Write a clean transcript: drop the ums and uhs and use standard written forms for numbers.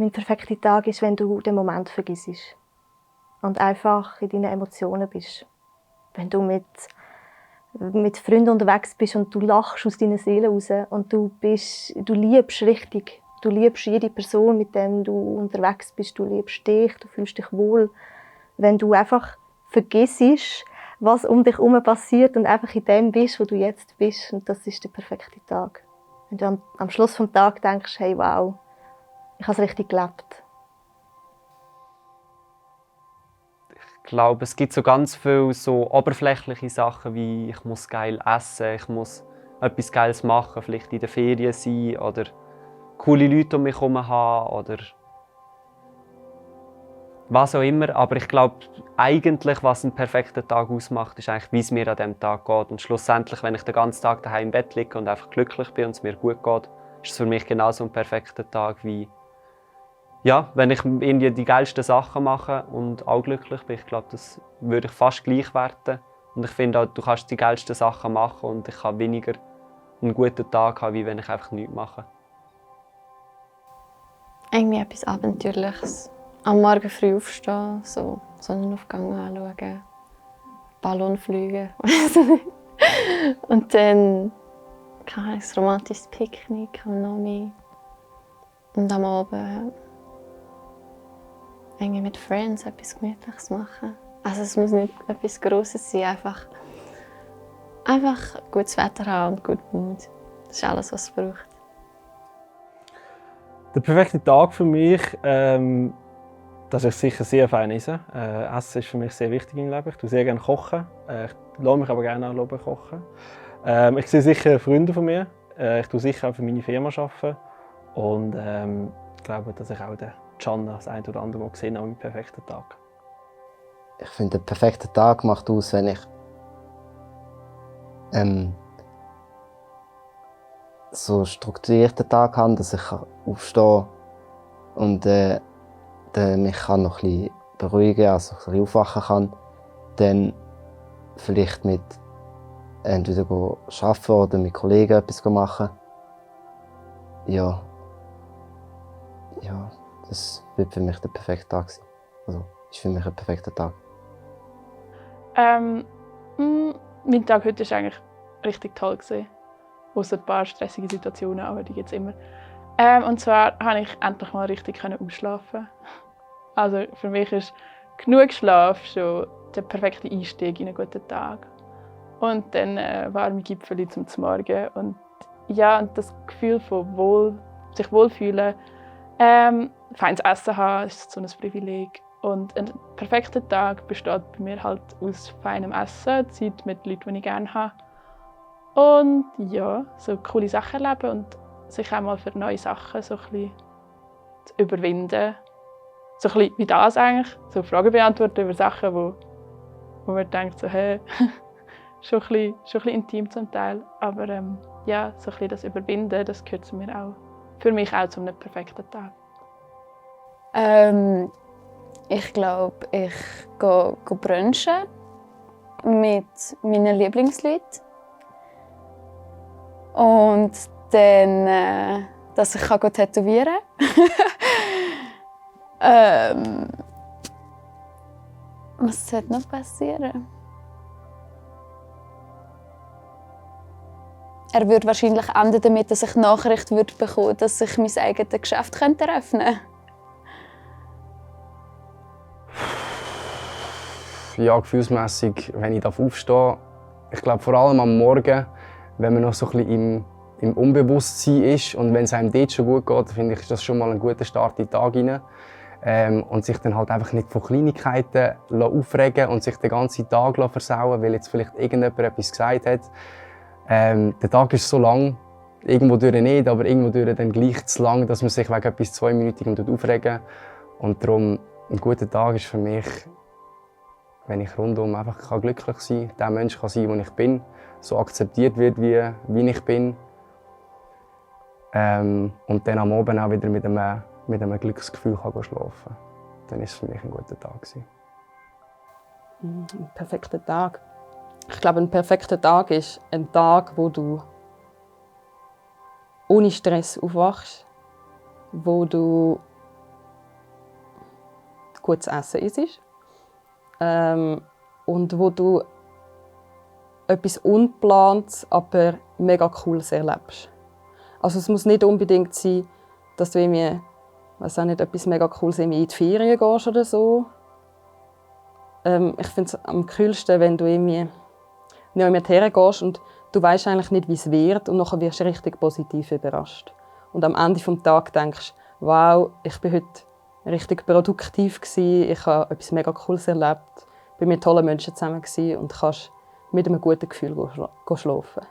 Mein perfekter Tag ist, wenn du den Moment vergisst und einfach in deinen Emotionen bist. Wenn du mit Freunden unterwegs bist und du lachst aus deiner Seele raus und du liebst richtig. Du liebst jede Person, mit der du unterwegs bist. Du liebst dich, du fühlst dich wohl. Wenn du einfach vergisst, was um dich herum passiert und einfach in dem bist, wo du jetzt bist. Und das ist der perfekte Tag. Wenn du am Schluss des Tages denkst, hey, wow, ich habe es richtig gelebt. Ich glaube, es gibt so ganz viele so oberflächliche Sachen wie ich muss geil essen, ich muss etwas Geiles machen, vielleicht in der Ferien sein oder coole Leute um mich herum haben oder was auch immer. Aber ich glaube, eigentlich, was einen perfekten Tag ausmacht, ist eigentlich, wie es mir an diesem Tag geht. Und schlussendlich, wenn ich den ganzen Tag daheim im Bett liege und einfach glücklich bin und es mir gut geht, ist es für mich genauso ein perfekter Tag wie ja, wenn ich irgendwie die geilsten Sachen mache und auch glücklich bin. Ich glaube, das würde ich fast gleich werten. Und ich finde auch, du kannst die geilsten Sachen machen und ich kann weniger einen guten Tag haben, wie wenn ich einfach nichts mache. Irgendwie etwas Abenteuerliches. Am Morgen früh aufstehen, so Sonnenaufgang anschauen, Ballon fliegen. Und dann ein romantisches Picknick am Nomi. Und am Abend irgendwie mit Friends etwas Gemütliches machen. Also es muss nicht etwas Grosses sein, einfach gutes Wetter haben und guten Mut. Das ist alles, was es braucht. Der perfekte Tag für mich, das ist sicher sehr fein essen. Essen ist für mich sehr wichtig im Leben. Ich tue sehr gerne kochen. Ich lasse mich aber gerne auch kochen. Ich sehe sicher Freunde von mir. Ich tue sicher auch für meine Firma arbeiten. Und ich glaube, dass ich auch den Gianna das ein oder andere Mal gesehen habe, meinen perfekten Tag. Ich finde, der perfekte Tag macht aus, wenn ich so einen strukturierten Tag habe, dass ich aufstehen und mich kann noch ein bisschen beruhigen, also ein bisschen aufwachen kann. Dann vielleicht mit entweder arbeiten oder mit Kollegen etwas machen. Ja, das wird für mich der perfekte Tag sein. Also, ist für mich ein perfekter Tag. Mein Tag heute war eigentlich richtig toll. Ausser ein paar stressige Situationen, aber die gibt es immer. Und zwar konnte ich endlich mal richtig ausschlafen. Also für mich ist genug Schlaf schon der perfekte Einstieg in einen guten Tag. Und dann warme Gipfeli zum Morgen. Und ja, und das Gefühl von sich wohlfühlen, feines Essen haben, ist so ein Privileg. Und ein perfekter Tag besteht bei mir halt aus feinem Essen, Zeit mit Leuten, die ich gerne habe. Und ja, so coole Sachen erleben und sich auch mal für neue Sachen so ein bisschen zu überwinden. So ein bisschen wie das eigentlich, so Fragen beantworten über Sachen, wo man denkt, so, hey, schon ein bisschen intim zum Teil. Aber ja, so ein bisschen das Überwinden, das gehört zu mir auch, für mich auch zu einem perfekten Tag. Ich glaube, ich gehe brunchen mit meinen Lieblingsleuten. Und dann, dass ich tätowieren kann. Was sollte noch passieren? Er würde wahrscheinlich enden damit, dass ich Nachricht bekommen würde, dass ich mein eigenes Geschäft eröffnen könnte. Ja, gefühlsmässig, wenn ich aufstehe. Ich glaube, vor allem am Morgen, wenn man noch so ein bisschen im Unbewusstsein ist und wenn es einem dort schon gut geht, finde ich, ist das schon mal ein guter Start in den Tag hinein. Und sich dann halt einfach nicht von Kleinigkeiten aufregen und sich den ganzen Tag versauen, weil jetzt vielleicht irgendjemand etwas gesagt hat. Der Tag ist so lang, irgendwo durch nicht, aber irgendwo durch dann gleich zu lang, dass man sich wegen etwas 2-minütigem aufregen. Und darum, ein guter Tag ist für mich, wenn ich rundum einfach glücklich sein kann, der Mensch kann sein, der ich bin, so akzeptiert wird, wie ich bin. Und dann am Abend auch wieder mit einem Glücksgefühl schlafen kann. Dann war es für mich ein guter Tag. Ein perfekter Tag. Ich glaube, ein perfekter Tag ist ein Tag, wo du ohne Stress aufwachst, wo du gutes Essen isst. Und wo du etwas Unplantes, aber mega Cooles erlebst. Also es muss nicht unbedingt sein, dass du irgendwie, weiß auch nicht, etwas mega Cooles in die Ferien gehst oder so. Ich finde es am coolsten, wenn du irgendwie nicht hergehst und du weißt eigentlich nicht, wie es wird und nachher wirst du richtig positiv überrascht. Und am Ende des Tages denkst du, wow, ich war heute richtig produktiv gewesen, ich habe etwas mega Cooles erlebt, bin mit tollen Menschen zusammen gewesen und kannst mit einem guten Gefühl schlafen.